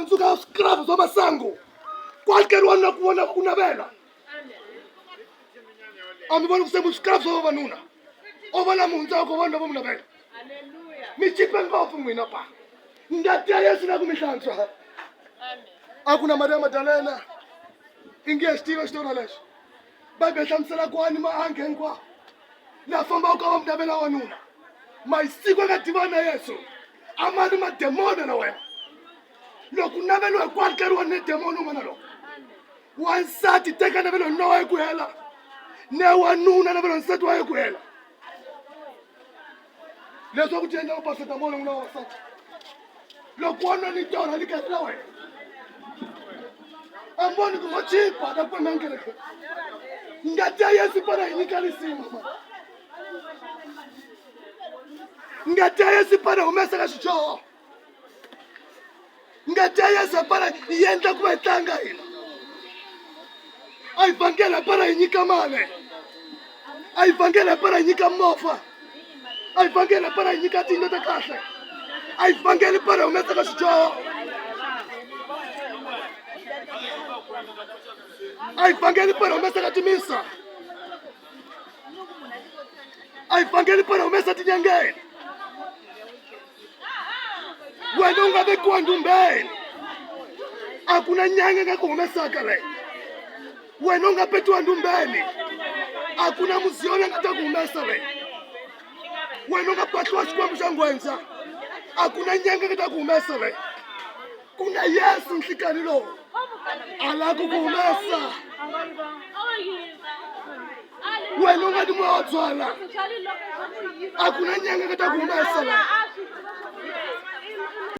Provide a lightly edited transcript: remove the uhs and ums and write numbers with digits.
hundzuka swikravu swa masangu kwalkeriwa na ku vona ku navela a mi voni ku se mu swikravu swa vavanuna o vona mi hundzaka ko vanhu lavo mi navela mi chipe ngopfu n'wina pa ngati ya Yesu na ku mi hlantswa a ku na Mariya Magdalena ingi ya xi tiva xitori lexo Bibele hlamusela kwani maange hinkwawo la fambaka ka va mi navela wanuna masiku aka divana na Yesu a ma ri mademona na wena loko u naveliwa hi ku alkeriwa ne demoni un'wana lowo wansati teka navelo nuna wa ye ku hela ne wanuna navelo nsati wa ye ku hela leswaku ti endla upaseta mona n'wina vavasati loko wa nwa ni torha ni kahle na wena a voni ku ngo chipa ta ku menkeleke ngati ya Yesu pana yi nyika risima ma ngati ya Yesu pana humesa ka xidyoho ngati ya Yesu pana yi endla ku va hi tlanga hina a yi vhangela para yi nyika mali a yi vhangela para yi nyika movha a yi vhangela para yi nyika tiyindlu ta kahle a yi vhangeli para yi humesa ka xidyoho a yi vhangeli para humesa ka timisa a yi vhangeli para humesa tinyangeni wena u nga vekiwa ndumbeni a ku na nyanga nga ku humesaka le wena u nga petiwa ndumbeni a ku na muziyoni a nga ta ku humesa le wena u nga patliwa xikwembu xa nghwendza a ku na nyanga nga ta ku humesa le ku na Yesu nhlikani lowu a lava ku ku humesa wena u nga ni moya wa byala a ku na nyanga nga ta ku humesa la.